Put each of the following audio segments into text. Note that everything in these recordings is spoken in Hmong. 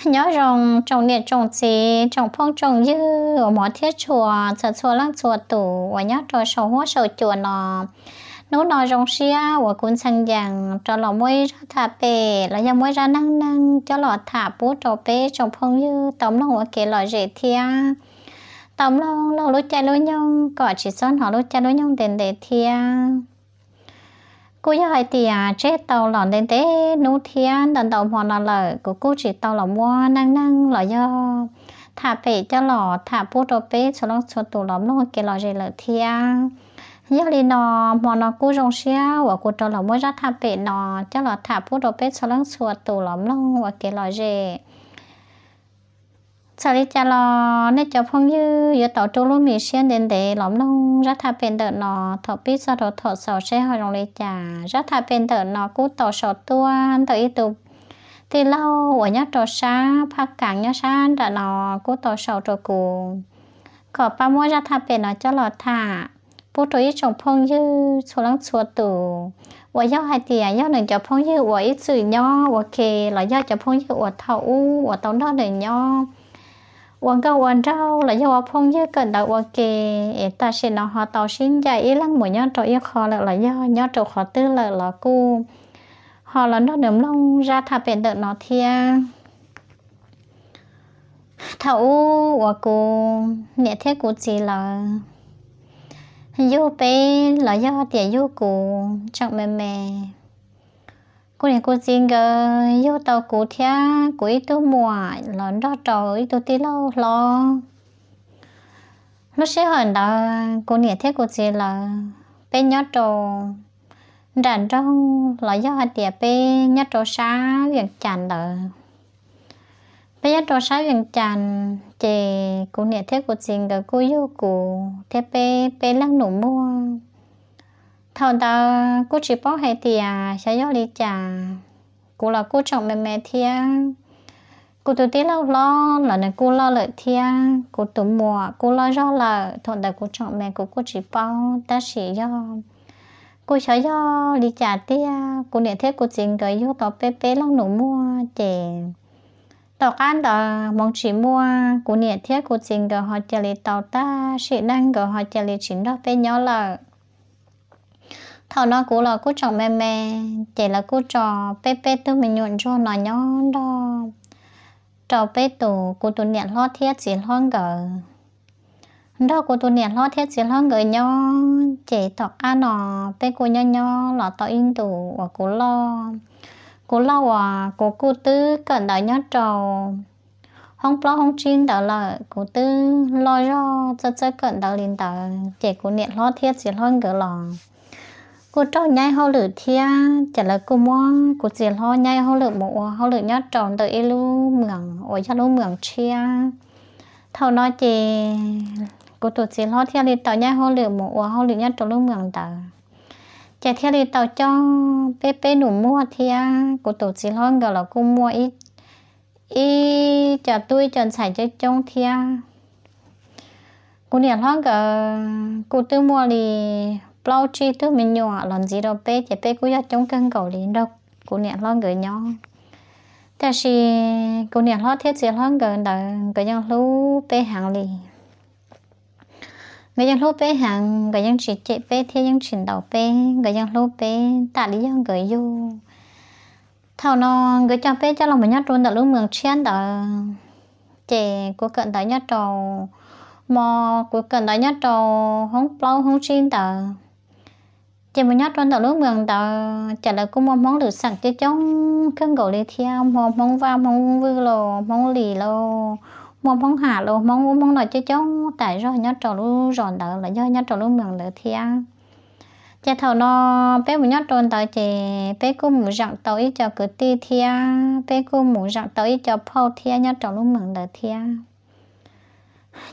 Nyob zoo tsoom niam tsoom txiv, tsoom phooj tsoom ywg uas hmov thiab tshua txhua txhua leej txhua tus uas nyob rau saum huab saum cua no. Hnub no zoo siab uas kuv Ntxhee Yees rov los muaj ib zaj tham pem los yog muaj ib zaj neej neeg coj los tham pub rau peb tsoom phooj ywg tau mloog ua kev lom zem thiab tau mloog laug lub caij lub nyoog kom tsis txhob hnov lub caij lub nyoog ntev ntev thiab. Kuj yog hais tias tseg tau los ntev ntev hnub thiab ntau ntau hmo no lawm, kuv kuj tsis tau los muab neej neeg los yog tham pem coj los tham pub rau peb txhua leej txhua tus los mloog ua kev lom zem lawm thiab. Yog li no, hmo no kuj zoo siab uas kuv rov los muab zaj tham pem no coj los tham pub rau peb txhua leej txhua tus los mloog ua kev lom zem. Txawm li cas los nej cov phooj ywg yuav tau rub lub me siab ntev ntev los mloog zaj tham pem ntawm no thaum pib txog rau thaum xaus seb ho zoo li cas. Zaj tham pem ntawm no kuj tau sau tuaj ntawm ib tug tij laug uas nyob rau sab Phaj Kav nyob sab nram no kuj tau sau rau kuv kom pab muab zaj tham pem no coj los tham pub rau ib tsoom phooj ywg txhua leej txhua tus uas yog hais tias yog nws cov phooj ywg uas ib txwm nyob ua ke los yog cov phooj ywg uas thaum ub uas tau nrog nws nyob ua nkauj ua nraug los yog ua phooj ywg kawm ntawv ua ke es tam sim no ho tau sib ncaim ib leeg mus nyob rau ib qho lawm los yog nyob rau qhov twg lawm los kuj ho los nrog nws mloog zaj tham pem ntawm no thiab. Thaum ub uas kuv niam thiab kuv txiv lawv yug peb los yog tias yug kuv tseem me me, kuv niam kuv txiv nkawd yug tau kuv thiab kuv ib tug muam los nrog rau ib tug tij laug hlob. Lub sij hawm ntawd kuv niam thiab kuv txiv lawv peb nyob rau nram nroog los yog hais tias peb nyob rau sab Vias Cas ntawd. Peb nyob rau sab Vias Cas ces kuv niam thiab kuv txiv nkawd kuj yug kuv thiab peb peb leeg nus muag. Thaum ntawd kuj tsis paub hais tias xyov yog li cas, kuv los kuj tseem me me thiab. Kuv tus tij laug hlob los nws kuj loj lawm thiab, kuv tus muam kuj loj zog lawm. Thaum ntawd kuv tseem me kuv kuj tsis paub, tab sis yog kuj xyov yog li cas tiag, kuv niam thiab kuv txiv nkawd yug tau peb peb leeg nus muag ces tom qab ntawd hmoov tsis muaj, kuv niam thiab kuv txiv nkawd ho cia li tau tag sim neej, nkawd ho cia li tsis nrog peb nyob lawm. Thaum no kuv los kuj tseem me me, ces lawv kuj tso peb peb tug me nyuam ntsuag no nyob nrog rau peb tus, kuv tus niam hlob thiab txiv hlob nkawd. Nrog kuv tus niam hlob thiab txiv hlob nkawd nyob ces tom qab no peb kuj nyob nyob los tau ib ntus uas kuv loj, kuv loj uas kuv kuj twb kawm ntawv nyob rau hoob plaub hoob tsib ntawd lawm, kuv twb loj zog txawj txawj kawm ntawv li ntawd ces kuv niam hlob thiab txiv hlob nkawd los kuj raug nyaib hauj lwm thiab, ces lawv kuj muab kuv txiv hlob nyaib hauj lwm mus ua hauj lwm nyob rau ntawm ib lub moos uas yog lub moos tshiab. Thaum no ces kuv tus txiv hlob thiaj li tau nyaib hauj lwm mus ua hauj lwm nyob rau lub moos ntawd, ces thiaj li tau coj peb peb nus muag thiab. Kuv tus txiv hlob nkawd los kuj muaj ib, ib co tub ib co ntxhais coob coob thiab. Kuv niam hlob nkawd kuj twb muaj li plaub tsib tug me nyuam los ntxiv rau peb, ces peb kuj yog coob kawg nkaus li nrog kuv niam hlob nkawd nyob. Tiam sis kuv niam hlob thiab txiv hlob nkawd ntawd nkawd yeej hlub peb heev li. Nkawd yeej hlub peb heev, nkawd yeej tsis cem peb thiab yeej tsis ntaus peb, nkawd yeej hlub peb tam li yog nkawd yug. Thaum no nkawd coj peb coj los mus nyob rau ntawm lub moos tshiab ntawd, ces kuv kawm ntawv nyob rau, hmo kuv kawm ntawv nyob rau hoob plaub hoob tsib ntawd, ces mus nyob rau ntawm lub moos ntawd ces lawv kuj muaj Hmoob lwm xeem coob coob kawg nkaus li thiab, muaj Hmoob Vaj Hmoob Vwj los Hmoob Lis los, muaj Hmoob Ham los Hmoob ub Hmoob no coob coob tas zog nyob rau lub zos ntawd los yog nyob rau lub moos ntawd thiab. Ces thaum no peb mus nyob rau ntawd ces peb kuj mus zeem tau ib co kwv tij thiab peb kuj mus zeem tau ib co phauj thiab nyob rau lub moos ntawd thiab.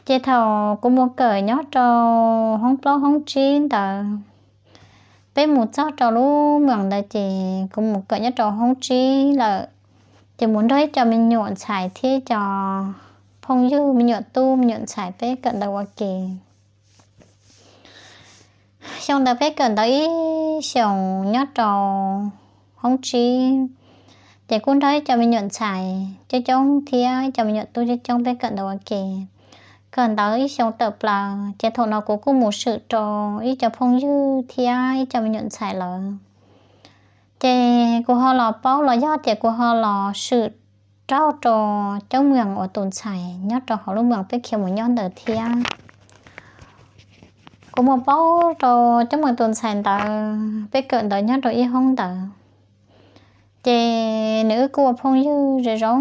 Ces thaum kuv mus kawm nyob rau hoob plaub hoob tsib ntawd, peb mus txog rau lub moos ntawd ces kuv mus kawm nyob rau hoob tsib lawm, ces mus nrog ib co me nyuam ntxhais thiab ib co phooj ywg me nyuam tub me nyuam ntxhais peb kawm ntawv ua ke. Xyoo ntawd peb kawm ntawv ib xyoos nyob rau hoob tsib, Ces kuj nrog ib co me nyuam ntxhais coob coob thiab ib co me nyuam tub coob coob peb kawm ntawv ua ke. Kawm ntawv ib xyoo tawm plaws ces thaum no kuv kuj mus swm rau ib co phooj ywg thiab ib co me nyuam ntxhais lawm. Ces kuv ho los paub los yog tias kuv ho los swm raug rau coob meem uas tus ntxhais nyob rau hauv lub mees peb khiav mus nyob ntawd thiab. Kuv mus paub rau coob meem tus ntxhais ntawd, peb kawm ntawv nyob rau ib hoob ntawd. Ces nws wb kuj ua phooj ywg zoo zoo,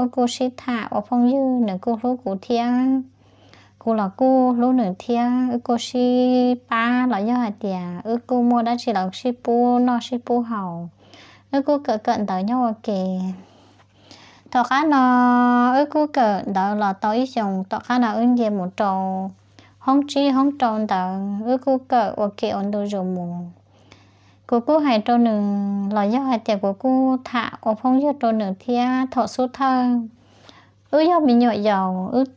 wb kuj sib tham ua phooj ywg, nws kuj hlub kuv thiab, kuv los kuj hlub nws thiab, wb kuj sib pab los yog hais tias wb kuj muaj dab tsi los sib pub noj sib pub haus, wb kuj kawm kawm ntawv nyob ua ke. Tom qab no wb kuj kawm ntawv los tau ib xyoos, tom qab no wb nce mus rau hoob tsib hoob rau ntawd, wb kuj kawm ua ke ua ntu zus mus. Kuv kuj hais rau nws los yog hais tias kuv kuj tham ua phooj ywg rau nws thiab. Thaum xub thawj wb yog me nyuam yaus, wb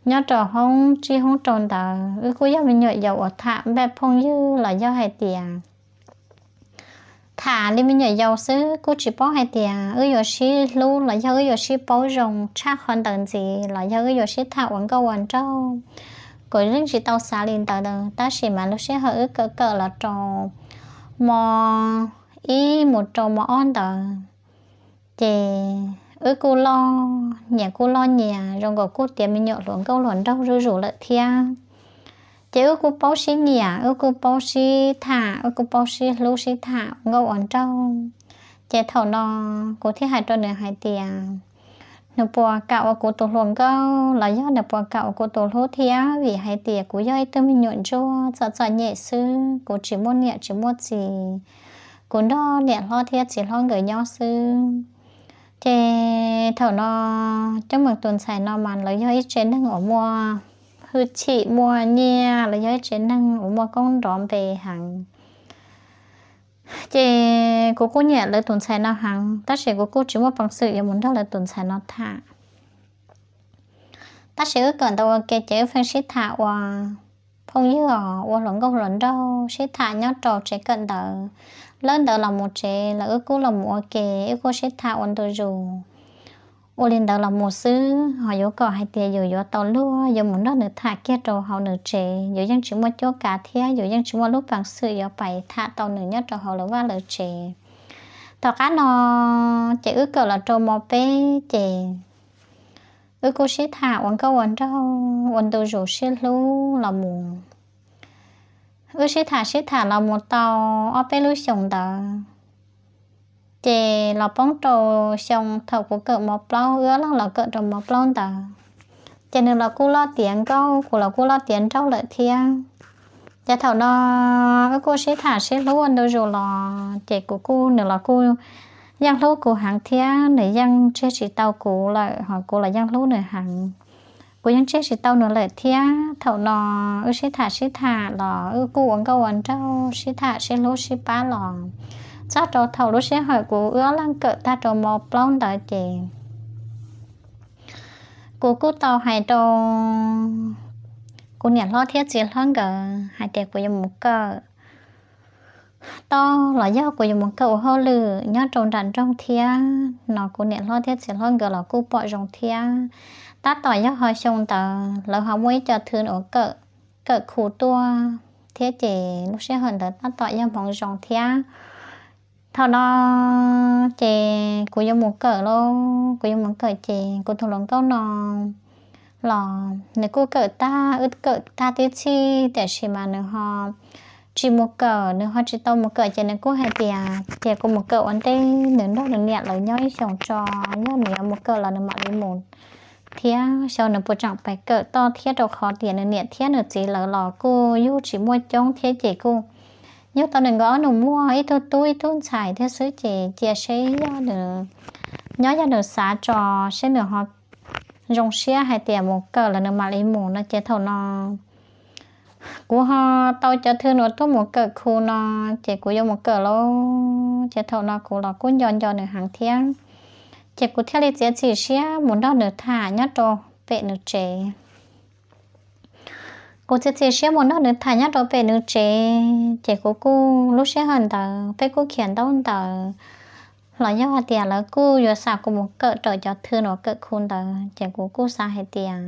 nyob rau hoob tsib hoob rau ntawd, wb kuj yog me nyuam yaus uas tham npaj phooj ywg los yog hais tias tham li me nyuam yaus xwb, kuj tsis paub hais tias wb yuav sib hlub los yog wb yuav sib paub zoo tshaj qhov ntawd ntxiv los yog wb yuav sib tham ua nkauj ua nraug. Kuv yeej tsis tau xav li ntawd, tab sis mas lub sij hawm wb kawm kawm los rau mo ib mus rau mo ob ntawd, ces wb kuj loj nyias kuj loj nyias, zoo nkaus kuj tiav me nyuam hluas nkauj hluas nraug zuj zus lawm thiab. Ces wb kuj paub sib nyiam, wb kuj paub sib tham, wb kuj paub sib hlub sib tham ua nkauj ua nraug. Ces thaum no kuv thiaj hais rau nws hais tias nws puas kam ua kuv tus hluas nkauj los yog nws puas kam ua kuv tus hlub thiab, vim hais tias kuv yog ib tug me nyuam ntsuag txom txom nyem xwb, kuv tsis muaj niam tsis muaj txiv, kuv nrog niam hlob thiab txiv hlob nkawd nyob xwb. Ces thaum no coob meem tus ntxhais no mas lawv yog ib tsev neeg uas muaj hwj chim muaj nyiaj, lawv yog ib tsev neeg uas muaj koob nrov npe heev. Ces kuv kuj nyiam lawv tus ntxhais no heev, tab sis kuv kuj tsis muaj peev xwm yuav mus nrog lawv tus ntxhais no tham. Tab sis wb kawm ntawv ua ke ces wb pheej sib tham ua phooj ywg, ua hluas nkauj hluas nraug, sib tham nyob rau tsev kawm ntawv. Lawb ntawd los mus tsev los wb kuj los mus ua ke, wb kuj sib tham ua ntu zus. Ua li ntawd los mus xwb, ho yuav kom hais tias yus yuav tau luag yuav mus nrog nws tham kiag rau hauv nws tsev, yus yeej tsis muaj cuab kav thiab yus yeej tsis muaj lub peev xwm yuav pais tham tau nws nyob rau hauv lawv vaj lawv tsev. Tom qab no ces wb kawm los rau mo peb ces wb kuj sib tham ua nkauj ua nraug ua ntu zus sib hlub los mus. Wb sib tham sib tham los mus tau ob peb lub xyoos ntawd, ces los poob rau xyoo thaum kuv kawm mo plaub, wb ob leeg los kawm rau mo plaub ntawd, ces nws los kuj loj tiav nkauj, kuv los kuj loj tiav nraug lawm thiab. Ces thaum no wb kuj sib tham sib hlub ua ntu zus los ces kuv kuj, nws los kuj yeej hlub kuv heev thiab, nws yeej tseg tsis tau kuv lawm, ho kuv los yeej hlub nws heev. Kuv yeej tseg tsis tau nws lawm thiab. Thaum no wb sib tham sib tham los wb kuj ua nkauj ua nraug, sib tham sib hlub sib pab los txog rau thaum lub sij hawm kuv wb ob leeg kawm tag rau mo plaub ntawd ces kuv kuj tau hais rau kuv niam hlob thiab txiv hlob nkawd hais tias kuv yuav mus kawm toj los yog kuv yuav mus kawm ua hauj lwm nyob rau nram nroog thiab no, kuv niam hlob thiab txiv hlob nkawd los kuj pom zoo thiab. Tab tom yog ho xyoo ntawd lawv ho muaj ib co thwv uas kawm, kawm khu tuaj thiab ces lub sij hawm ntawd tab tom yog hmoov zoo thiab. Thaum no ces kuv yuav mus kawm lauj, kuv yuav mus kawm ces kuv tus hluas nkauj no los nws kuj kawm tag, wb kawm tag tib txhij, tiam sis mas nws ho tsis mus kawm, nws ho tsis tau mus kawm ces nws kuj hais tias ces kuv mus kawm ua ntej, nws nrog nws niam lawv nyob ib xyoos tso, yog nws yuav mus kawm los nws mam li mus thiab, xyov nws puas tseem pais kawm toj thiab, rau qhov tias nws niam thiab nws txiv lawv los kuj yug tsis muaj coob thiab ces kuj yug tau nws nkawd ob nus muag, ib tug tub ib tug ntxhais thiab xwb ces cia seb yog nws nyob, yog nws xav tso, seb nws ho zoo siab hais tias mus kawm los nws mam li mus no ces thaum no kuv ho tau cov thwv uas tuaj mus kawm khu no ces kuv yuav mus kawm lauj, ces thaum no kuv los kuj nco nco nws heev thiab. Ces kuv thiaj li txiav txim siab mus nrog nws tham nyob rau pem nws tsev. Kuv txiav txim siab mus nrog nws tham nyob rau pem nws tsev ces kuv kuj, lub sij hawm ntawd peb kuj khiav ntaub ntawv los yog hais tias lawv kuj yuav xa kuv mus kawm rau cov thwj nuav kawm khu ntawd, ces kuv kuj xav hais tias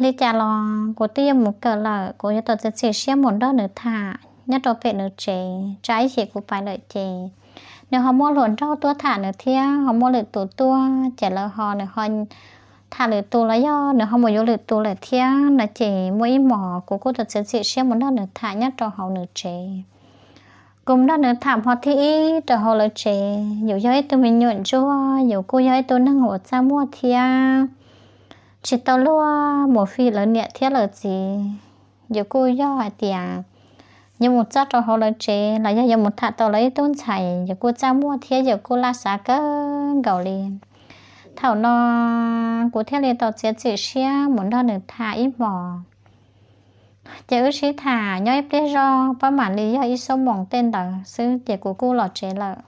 li cas los kuv twb yuav mus kawm lawm, kuv yuav tau txiav txim siab mus nrog nws tham nyob rau pem nws tsev, tsam ib chim kuv pais lawm ces nws ho muaj hluas nraug tuaj tham nws thiab ho muaj lwm tus tuaj ces lawv ho nws ho tham lwm tus los yog nws ho mus yuav lwm tus lawm thiab no ces muaj ib hmos kuv kuj tau txiav txim siab mus nrog nws tham nyob rau hauv nws tsev. Kuv mus nrog nws tham hmo thib ib rau hauv lawv tsev, yus yog ib tug me nyuam ntsuag, yus kuj yog ib tug neeg uas txaj muag thiab tsis tau luag mus fij lawv niam thiab lawv txiv. Yus kuj yog hais tias yuav mus txog rau hauv lawv tsev los yog yuav mus tham tau lawv ib tug ntxhais, yus kuj txaj muag thiab yus kuj laj xav kawg nkaus li. Thaum no kuv thiaj li tau txiav txim siab mus nrog nws tham ib hmos. Ces wb sib tham nyob ib pliag zog pab mam li yog ib xuab moos tej ntawd xwb ces kuv kuj los tsev lawm.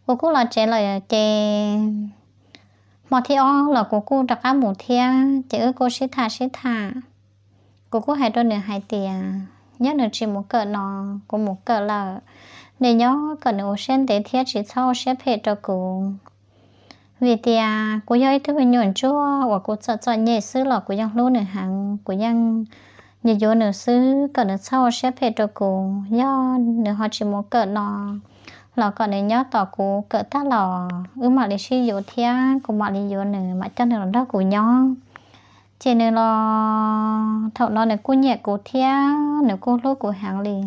Kuv kuj los tsev lawm ces hmo thib ob los kuv kuj rov qab mus thiab ces wb kuj sib tham sib tham. Kuv kuj hais rau nws hais tias yog nws tsis mus kawm no, kuv mus kawm lawm, nws nyob kom nws ua siab ntev thiab tsis txhob ua siab phem rau kuv. Vim tias kuv yog ib tug me nyuam ntsuag uas kuv txom txom nyem xwb los kuv yeej hlub nws heev, kuv yeej yuav yuav nws xwb kom nws txhob ua siab phem rau kuv. Yog nws ho tsis mus kawm no los kom nws nyob tos kuv kawm tag los wb mam li sib yuav thiab kuv mam li yuav nws mam coj nws los nrog kuv nyob. Ces nws los thaum no nws kuj nyiam kuv thiab nws kuj hlub kuv heev li.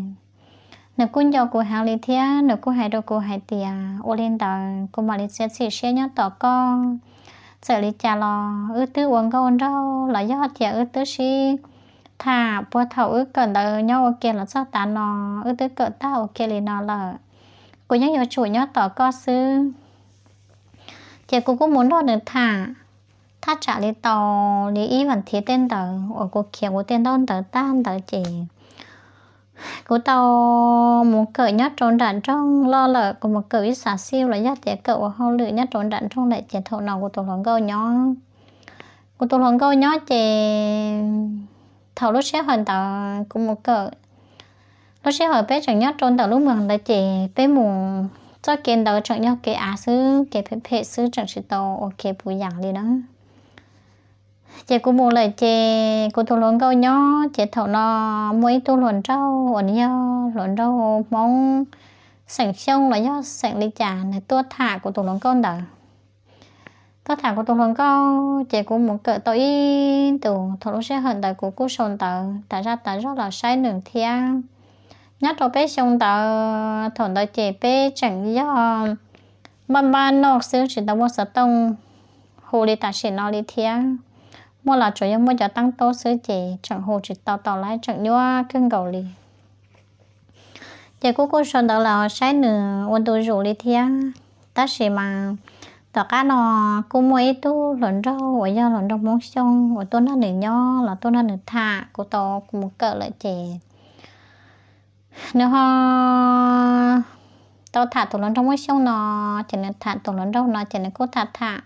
Nws kuj nco kuv heev li thiab nws kuj hais rau kuv hais tias ua li ntawd kuv mam li txiav txim siab nyob tos koj. Txawm li cas los wb twb ua nkauj nraug los yog tias wb twb sib tham puag thaum wb kawm ntawv nyob ua ke los txog tav no, wb twb kawm tag ua ke li no lawm, kuv yeej yuav tsum nyob tos koj xwb. Ces kuv kuj mus nrog nws tham, thaj tsam li tau li ib vas thiv tej ntawd uas kuv khiav kuv tej ntaub ntawv tag ntawd ces kuv tau mus kawm nyob rau nram nroog loj lawm, kuv mus kawm ib xav xiv los yog tias kawm ua hauj lwm nyob rau nram nroog lawm ces thaum no kuv tus hluas nkauj nyob, kuv tus hluas nkauj nyob ces thaum lub sij hawm ntawd kuv mus kawm, lub sij hawm peb tseem nyob rau ntawm lub moos ntawd ces peb mus txoj kev ntawd tseem yog kev av xwb, kev phem phem xwb, tseem tsis tau ua kev puv yam li na. Ces kuv mus lawm ces kuv tus hluas nkauj nyob ces thaum no muaj ib tug hluas nraug uas nws yog hluas nraug Hmoob xeem Xyooj los yog xeem li cas nws tuaj tham kuv tus hluas nkauj ntawd. Tuaj tham kuv tus hluas nkauj ces kuv mus kawm tau ib ntus, thaum lub sij hawm ntawd kuv kuj sau ntawv tas zaj tas zog los saib nws thiab. Nyob rau peb xyoo ntawd thaum ntawd ces peb tseem yog npaj npaj noj xwb tsis tau muaj xov tooj hu li tam sim no li thiab, muaj los tsuas yog muaj cov teeb tub xwb ces tseem hu tsis tau tau li, tseem nyuaj kawg nkaus li. Ces kuv kuj sau ntawv los saib nws ua ntu zus li thiab. Tab sis mas tom qab no kuj muaj ib tug hluas nraug uas yog hluas nraug Hmoob Xyooj uas tuaj nrog nws nyob los tuaj nrog nws tham, kuv tau mus kawm lawm ces nws ho tau tham tus hluas nraug Hmoob Xyooj no, ces nws tham tus hluas nraug no ces nws kuj tham tham,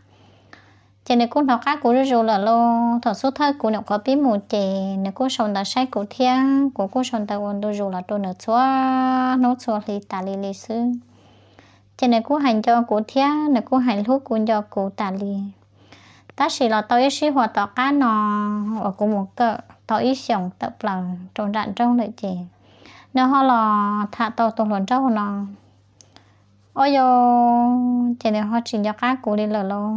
ces nws kuj hnov qab kuv zuj zus lawm lauj. Thaum xub thawj kuv nyuam qhuav pib mus ces nws kuj sau ntawv saib kuv thiab kuv kuj sau ntawv ua ntu zus los rau nws txhua hnub txhua hli tas li li xwb. Ces nws kuj hais nco kuv thiab nws kuj hais hlub kuv nco kuv tas li. Tab sis los tau ib sij huam tom qab no uas kuv mus kawm tau ib xyoos tawm plaws rau nram nroog lawm ces nws ho los tham tau tus hluas nraug no. Ua yog ces nws ho tsis nco qab kuv li lawm lauj.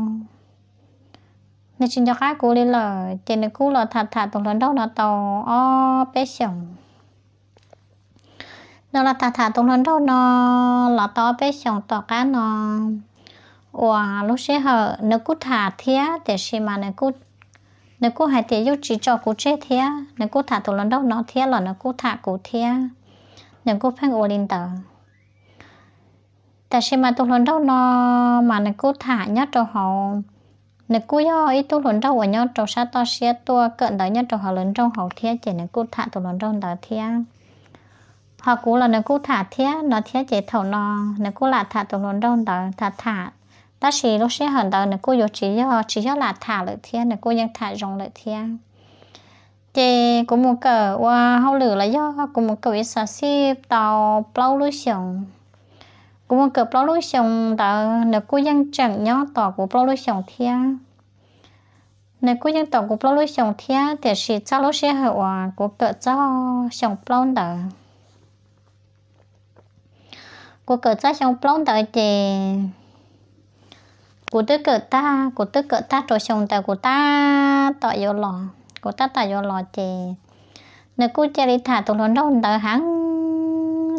Nws tsis nco qab kuv li lawm ces nws kuj los tham tham tus hluas nraug no tau ob peb xyoos. Nws los tham tham tus hluas nraug no los tau ob peb xyoos tom qab no uas lub sij hawm nws kuj tham thiab tiam sis mas nws kuj hais tias yeej tsis tso kuv tseg thiab, nws kuj tham tus hluas nraug no thiab los nws kuj tham kuv thiab, nws kuj pheej ua li ntawd. Tab sis mas tus hluas nraug no mas nws kuj tham nyob rau hauv, nws kuj yog ib tug hluas nraug uas nyob rau sab toj siab tuaj kawm ntawv nyob rau hauv lawv nroog hauv thiab ces nws kuj tham tus hluas nraug ntawd thiab. Ho kuv los nws kuj tham thiab no thiab ces thaum no nws kuj lam tham tus hluas nraug ntawd tham tham, tab sis lub sij hawm ntawd nws kuj yuav tsis yog tsis yog lam tham lawm thiab, nws kuj yeej tham zoo lawm thiab. Ces kuv mus kawm ua hauj lwm los yog kuv mus kawm ib xav xij tau plaub lub xyoos, Kuv mus kawm plaub lub xyoo ntawd nws kuj yeej tseem nyob tos kuv plaub lub xyoo thiab. Nws kuj yeej tos kuv plaub lub xyoo thiab, tiam sis txog lub sij hawm uas kuv kawm txog xyoo plaub ntawd, kuv kawm txog xyoo plaub ntawd ces kuv twb kawm tag, kuv twb kawm tag rau xyoo ntawd kuv tab tom yuav los, kuv tab tom yuav los ces nws kuj cia li tham tus hluas nraug ntawd heev,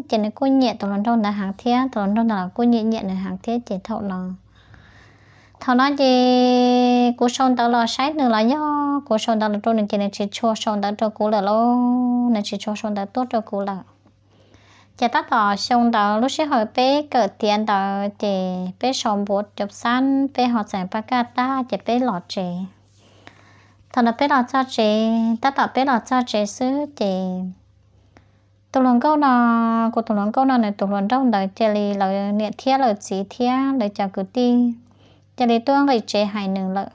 ces nws kuj nyiam tus hluas nraug ntawd heev thiab, tus hluas nraug ntawd los kuj nyiam nyiam nws heev thiab. Ces thaum no, thaum no ces kuv sau ntawv los saib nws los yog kuv sau ntawv los rau nws ces nws tsis tshua sau ntawv rau kuv lawm lauj, nws tsis tshua sau ntawv tuaj rau kuv lawm. Ces tab tom xyoo ntawd lub sij hawm peb kawm tiav ntawd ces peb sau npuav cov xab, peb ho txais paj kaj tag ces peb los tsev. Thaum no peb los txog tsev, tab tom peb los txog tsev xwb ces tus hluas nkauj no, kuv tus hluas nkauj no nws tus hluas nraug ntawd cia li lawv niam thiab lawv txiv thiab lawv cov kwv tij cia li tuaj nqis tsev hais nws lawm.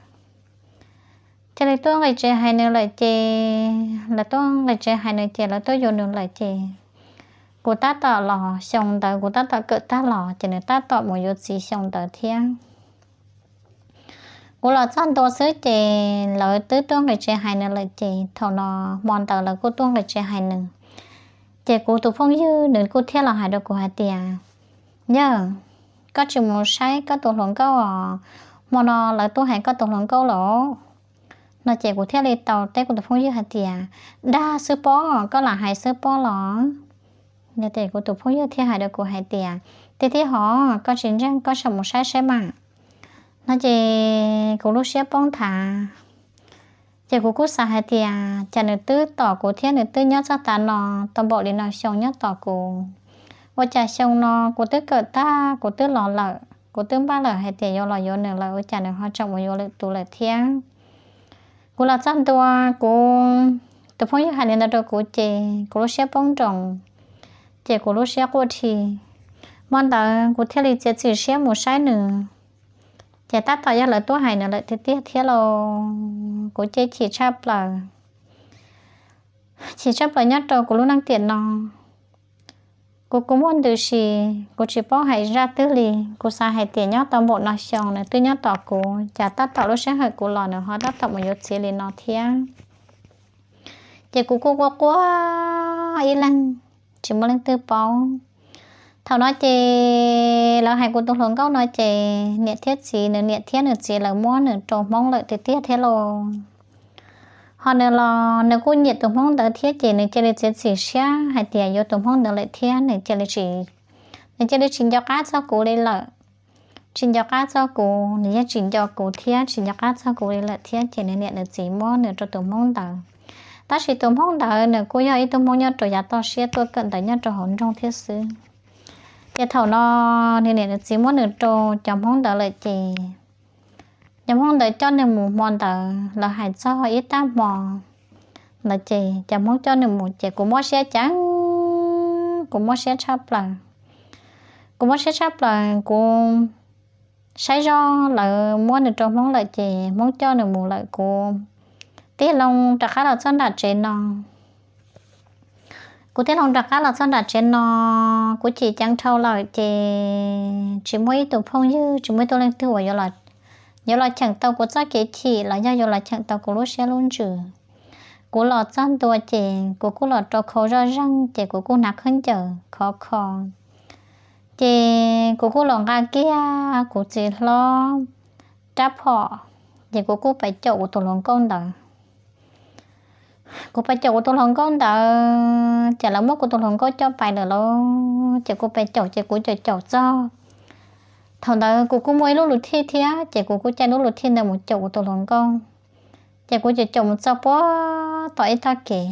Cia li tuaj nqis tsev hais nws lawm ces lawv tuaj nqis tsev hais nws ces lawv tuaj yuav nws lawm ces kuv tab tom los xyoo ntawd, kuv tab tom kawm tag los ces nws tab tom mus yuav txiv xyoo ntawd thiab. Kuv los txog ntua xwb ces lawv twb tuaj nqis tsev hais nws lawm ces thaum no hmo ntawd lawv kuj tuaj nqis tsev hais nws. Ces kuv tus phooj ywg nws kuj thiaj los hais rau kuv hais tias, yawg, koj tsis mus saib koj tus hluas nkauj os, hmo no lawv tuaj hais koj tus hluas nkauj lawm no. Ces kuv thiaj li tau teb kuv tus phooj ywg hais tias, dag xwb pob, koj lam hais xwb pob los? Ces kuv tus phooj ywg thiaj hais rau kuv hais tias, tiag tiag hov, koj tsis ntseeg koj sim mus saib saib mas no. Ces kuv lub siab poob nthav. Ces kuv kuj xav hais tias cas nws twb tos kuv thiab nws twb nyob txog tav no tau npaum li no xyoo nyob tos kuv, ua cas xyoo no kuv twb kawm tag, kuv twb los lawm, kuv twb npaj lawm hais tias yuav los yuav nws lawm, ua cas nws ho tseem mus yuav lwm tus lawm thiab. Kuv los txog ntua, kuv tus phooj ywg hais li ntawd rau kuv ces kuv lub siab poob nroos, ces kuv lub siab quaj dhi. Hmo ntawd kuv thiaj li txiav txim siab mus saib nws. Ces tab tom yog lawv tuaj hais nws lawm tiag tiag thiab lauj. Kuv ces chim tshaj plaws, chim tshaj plaws nyob rau kuv lub neej tiam no. Kuv kuj muaj ntws si, kuv tsis paub hais zaj twg li. Kuv xav hais tias nyob tau npaum no xyoo nws twb nyob tos kuv, cas tab tom lub sij hawm kuv los nws ho tab tom mus yuav txiv li no thiab. Ces kuv kuj quaj quaj ib leeg, tsis muaj leej twg paub. Thaum no ces lawv hais kuv tus hluas nkauj no ces niam thiab txiv, nws niam thiab nws txiv lawv muab nws rau Hmoob lawm tiag tiag thiab lauj. Ho nws los nws kuj nyiam tus Hmoob ntawd thiab ces nws cia li txiav txim siab hais tias yuav tus Hmoob ntawd lawm thiab nws cia li tsis, nws cia li tsis nco qab txog kuv li lawm. Tsis nco qab txog kuv, nws yeej tsis nco kuv thiab tsis nco qab txog kuv li lawm thiab ces nws niam nws txiv muab nws rau tus Hmoob ntawd. Tab sis tus Hmoob ntawd nws kuj yog ib tug Hmoob nyob rau yav toj siab tuaj kawm ntawv nyob rau hauv nroog thiab xwb. Ces thaum no nws niam nws txiv muab nws rau cov Hmoob ntawd lawm ces cov Hmoob ntawd coj nws mus hmo ntawd, lawv hais txog ib tag hmo ntawd ces cov Hmoob coj nws mus ces kuv mob siab ceev, kuv mob siab tshaj plaws. Kuv mob siab tshaj plaws, kuv saib zoj lawv muab nws rau Hmoob lawm ces Hmoob coj nws mus lawm, kuv tig loo rov qab los txog nram tsev no. Kuv tig loo rov qab los txog nram tsev no, kuv chim ceev dhau lawm ces tsis muaj ib tug phooj ywg, tsis muaj ib tug leej twg uas yuav los cheem tau kuv txoj kev chim los yog yuav los cheem tau kuv lub siab lub ntsws. Kuv los txog ntua ces kuv kuj los rau khau zoj zeeg ces kuv kuj hnav khaub ncaws khov kho. Ces kuv kuj los nqa kiag kuv txiv hlob rab phom, ces kuv kuj pais caum kuv tus hluas nkauj ntawd. Kuv pais caum kuv tus hluas nkauj ntawd ces lawv muab kuv tus hluas nkauj coj pais lawm lauj. Ces kuv pais caum ces kuv caum caum txog, thaum ntawd kuv kuj muaj ib lub luv thij thiab ces kuv kuj caij lub luv thij ntawd mus caum kuv tus hluas nkauj. Ces kuv caum caum mus txog puag tom ib tog kev.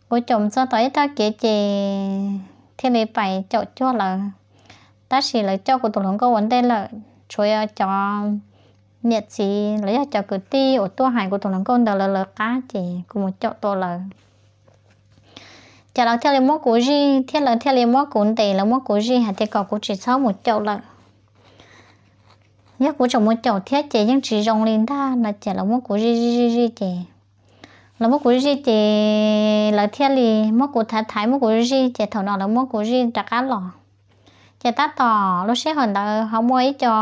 Kuv caum mus txog tom ib tog kev ces thiaj li pais caum cuag lawv. Tab sis lawv coj kuv tus hluas nkauj ua ntej lawm, tshuav cov niam txiv los yog cov kwv tij uas tuaj hais kuv tus hluas nkauj ntawd lawv lawv qab ces kuv mus caum tau lawv. Ces lawv thiaj li muab kuv zij thiab lawv thiaj li muab kuv ntes, lawv muab kuv zij hais tias kom kuv tsis txhob mus caum lawm. Yog kuv tseem mus caum thiab ces yeej tsis zoo li ntag no ces lawv muab kuv zij zij zij zij ces, lawv muab kuv zij zij ces lawv thiaj li muab kuv thaiv thaiv muab kuv zij ces thaum no lawv muab kuv zij rov qab los. Ces tab tom lub sij hawm ntawd ho muaj ib co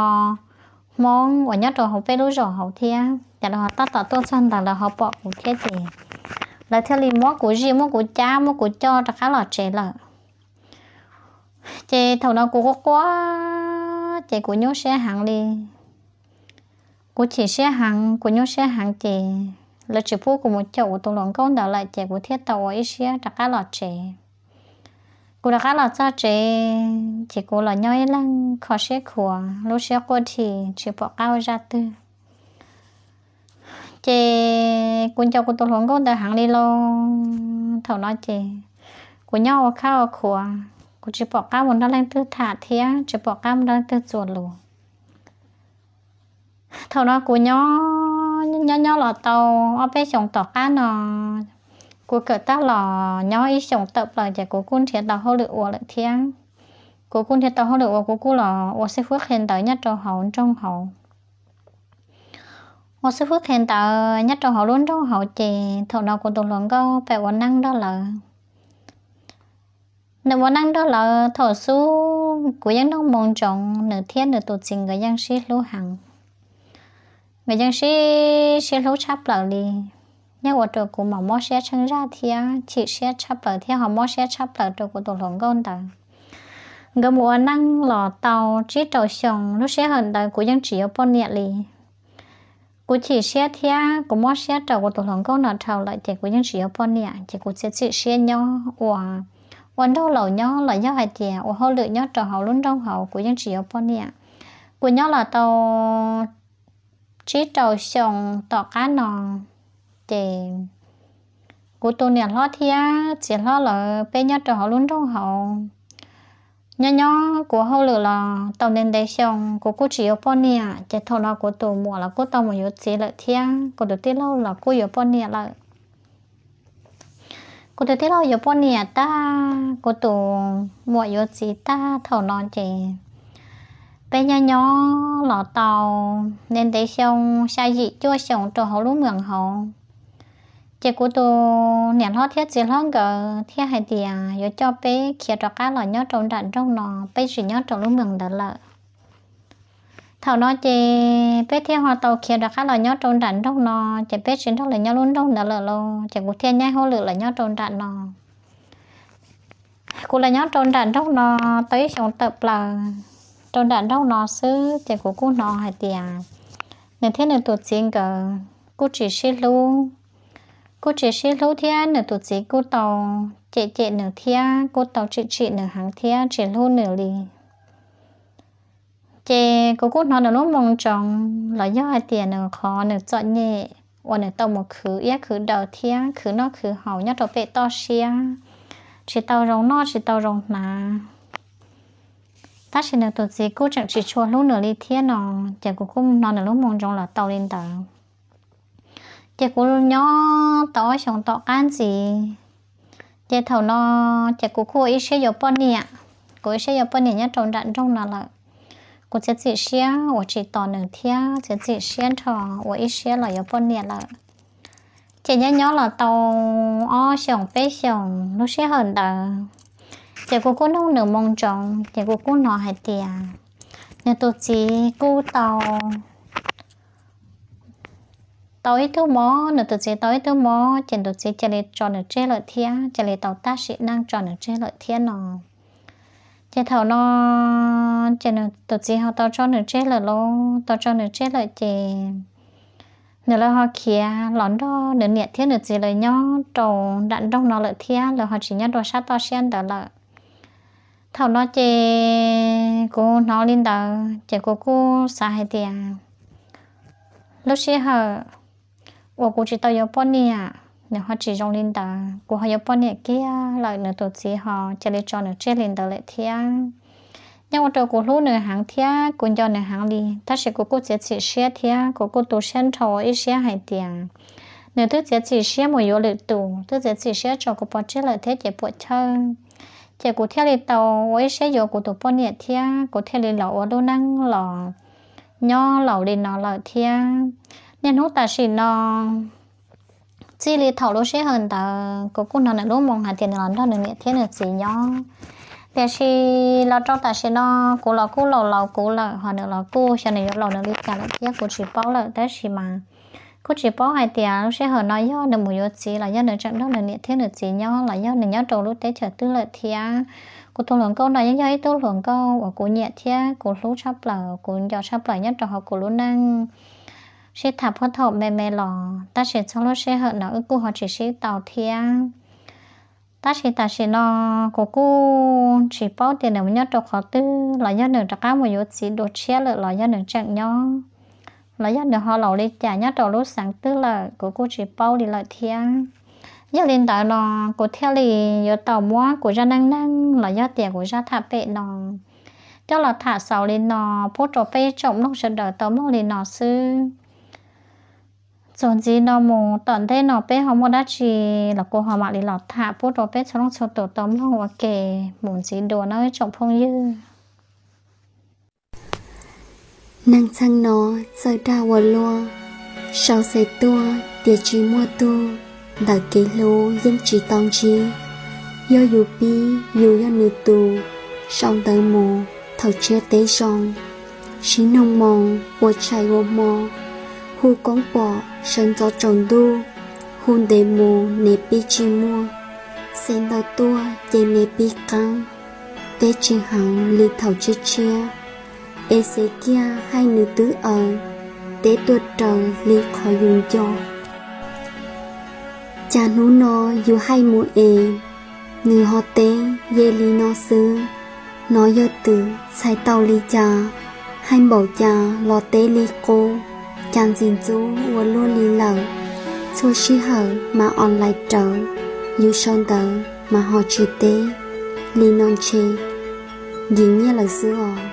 Hmoob uas nyob rau hauv peb lub zos hauv thiab, ces lawv ho tab tom tuaj txog ntawd lawv ho pom kuv thiab ces lawv thiaj li muab kuv zij, muab kuv cab, muab kuv coj rov qab los tsev lawm. Ces thaum no kuv quaj quaj ces kuv nyuaj siab heev li. Kuv chim siab heev, kuv nyuaj siab heev ces lawv tsis pub kuv mus caum kuv tus hluas nkauj ntawd lawm ces kuv thiaj tau ua ib siab rov qab los tsev. Kuv rov qab los txog tsev ces kuv los nyob ib leeg kho siab khuav, lub siab quaj dhi tsis pom qab ua zaj twg. Ces kuv nco kuv tus hluas nkauj ntawd heev li lauj. Thaum no ces kuv nyob ua khab ua khuav, kuv tsis pom qab mus nrog leej twg tham thiab tsis pom qab mus nrog leej twg txuas lus. Thaum no kuv nyob nyob nyob los tau ob peb xyoos tom qab no, kuv kawm tag los nyob ib xyoos tawm plaws ces kuv kuj nrhiav tau hauj lwm ua lawm thiab. Kuv kuj nrhiav tau hauj lwm ua, kuv kuj los ua xib fwb qhia ntawv nyob rau hauv nroog hauv. Ua xib fwb qhia ntawv nyob rau hauv lub nroog hauv ces thaum no kuv tus hluas nkauj pem ua neej nrog lawv. Nws ua neej nrog lawv thaum xub kuv yeej nug moo ntsoov nws thiab nws tus txiv nkawd yeej sib hlub heev. Nkawd yeej sib sib hlub tshaj plaws li, yeej ua rau kuv mas mob siab tsheej zaj thiab chim siab tshaj plaws thiab ho mob siab tshaj plaws rau kuv tus hluas nkauj ntawd. Nkawd mus ua neej los tau tsib rau xyoo, lub sij hawm ntawd kuv yeej tsis yuav poj niam li. Kuv chim siab thiab kuv mob siab rau kuv tus hluas nkauj no dhau lawm ces kuv yeej tsis yuav poj niam ces kuv txiav txim siab nyob ua, ua nraug laus nyob los yog hais tias ua hauj lwm nyob rau hauv lub nroog hauv, kuv yeej tsis yuav poj niam. Kuv nyob los tau tsib rau xyoo tom qab no ces kuv tus niam hlob thiab txiv hlob lawv peb nyob rau hauv lub nroog hauv. Nyob nyob kuv hauj lwm los tau ntev ntev xyoo kuv kuj tsis yuav poj niam ces thaum no kuv tus muam los kuj tau mus yuav txiv lawm thiab kuv tus tij laug los kuj yuav poj niam lawm. Kuv tus tij laug yuav poj niam tag, kuv tus muam yuav txiv tag thaum no ces peb nyob nyob los tau ntev ntev xyoo, xya yim cuaj xyoo rau hauv lub moos hauv. Ces kuv tus niam hlob thiab txiv hlob nkawd thiaj hais tias yuav coj peb khiav rov qab los nyob rau nram nroog no, peb tsis nyob rau lub moos ntawd lawm. Thaum no ces peb thiaj ho tau khiav rov qab los nyob rau nram nroog no, ces peb tsis nrog lawv nyob lub nroog ntawd lawm lauj, ces kuv thiaj nyaib hauj lwm los nyob rau nram no. Kuv los nyob rau nram nroog no tau ib xyoo tawm plaws rau nram nroog no xwb ces kuv kuj hnov hais tias nws thiab nws tus txiv nkawd kuj tsis sib hlub, kuj tsis sib hlub thiab nws tus txiv kuj tau cem cem nws thiab kuj tau tsim tsim nws heev thiab tsis hlub nws li. Ces kuv kuj hnov nws lub moo ntsoov los yog hais tias nws qhov nws txom nyem uas nws tau mus khwv iab khwv daws thiab khwv noj khwv haus nyob rau pem toj siab, tsis tau zoo noj tsis tau zoo hnav, tab sis nws tus txiv kuj tseem tsis tshua hlub nws li thiab no, ces kuv kuj hnov nws lub moo ntsoov los tau li ntawd. Ces kuv nyob tau ob xyoos tom qab ntxiv, ces thaum no ces kuv kuj ua ib siab yuav poj niam, kuv ib siab yuav poj niam nyob rau nram nroog no lawm. Kuv txiav txim siab uas tsis tos nws thiab txiav txim siab nrho ua ib siab los yuav poj niam lawm. Ces nyob nyob los tau ob xyoos peb xyoos lub sij hawm ntawd, ces kuv kuj nug nws moo ntsoov ces kuv kuj hnov hais tias nws tus txiv kuj tau tau ib tug mob, nws tus txiv tau ib tug mob ces tus txiv cia li tso nws tseg lawm thiab cia li tau tag sim neej tso nws tseg lawm thiab no. Ces thaum no ces nws tus txiv ho tau tso nws tseg lawm lauj, tau tso nws tseg lawm ces nws lawv ho khiav los nrog nws niam thiab nws txiv lawv nyob rau nram nroog no lawm thiab, lawv ho tsis nyob rau sab toj siab ntawd lawm. Thaum no ces kuv hnov li ntawd ces kuv kuj xav hais tias lub sij hawm uas kuv tsis tau yuav poj niam nws ho tsis zoo li ntawd, kuv ho yuav poj niam kiag lawm nws tus txiv ho cia li tso nws tseg li ntawd lawm thiab. Nyob ua rau kuv hlub nws heev thiab kuv nco nws heev li, tab sis kuv kuj txiav txim siab thiab kuv kuj tu siab nrho ua ib siab hais tias nws twb txiav txim siab mus yuav lwm tus, twb txiav txim siab tso kuv pov tseg lawm thiab ces puam chawj. Ces kuv thiaj li tau ua ib siab yuav kuv tus poj niam thiab kuv thiaj li los ua lub neej los nyob laus li no lawm thiab. Niaj hnub tam sim no txij li thaum lub sij hawm ntawd kuv kuj hnov nws lub moo hais tias nws los nrog nws niam thiab nws txiv nyob, Tiam sis los rau tam sim no kuv los kuj laus laus kuv lawm, ho nws los kuj xyov nws yuav laus nws li cas lawm thiab kuv tsis paub lawm, tab sis mas kuj tsis paub hais tias lub sij hawm no yog nws mus yuav txiv los yog nws tseem nrog nws niam thiab nws txiv nyob los yog nws nyob rau lub teb chaws twg lawm thiab. Kuv tus hluas nkauj no yeej yog ib tug hluas nkauj uas kuv nyiam thiab kuv hlub tshaj plaws, kuv nco tshaj plaws nyob rau hauv kuv lub neej, sib tham puag thaum me me los, tab sis txog lub sij hawm no wb kuj ho tsis sib tau thiab. Tab sis tam sim no kuv kuj tsis paub tias nws mus nyob rau qhov twg los yog nws rov qab mus yuav txiv dua tshiab lawm los yog nws tseem nyob, los yog nws ho laus li cas nyob rau lub xeev twg lawm kuv kuj tsis paub li lawm thiab. Yog li ntawd no kuv thiaj li yuav tau muab kuv zaj neej neeg los yog tias kuv zaj tham pem no coj los tham xaus li no pub rau peb tsoom mloog sawv daws tau mloog li no xwb. Txuas ntxiv no mus tom ntej no peb ho muaj dab tsi los kuv ho mam li los tham pub rau peb txhua leej txhua tus tau mloog ua ke mus ntxiv dua nawb tsoom phooj ywg. Neeg txheej no txawj dag ua luaj, sau xes tuaj tias tsis muaj tug, ntawm kev hlub yeej tsis tau ntsib. Yog yus pib yus yog nws tus, sau ntawv mus thaum tsiab teb zoo, sib noog moo ua tshais ua hmo, hu koob pom sawv ntxov tsaus ntuj, hu ntev mus niam pib tsis muaj, xes ntau tuaj ces niam pib qeeb, teb tsis heev li thaum tshiab tshiab, es xes kiag hais nws twb aws, teb tuaj raws li qhov yus nco. Cas hnub no yus hais mus es nws ho teb ye li no xwb, no yog twm txhais tau li cas, hais npaum cas los teb li qub, cas ntxim ntxub ua luaj li lawm. Txhua sij hawm mas online rawv, yus sau ntawv mas ho tsis teb, li no ntshe nkim nyiaj lawm xwb os.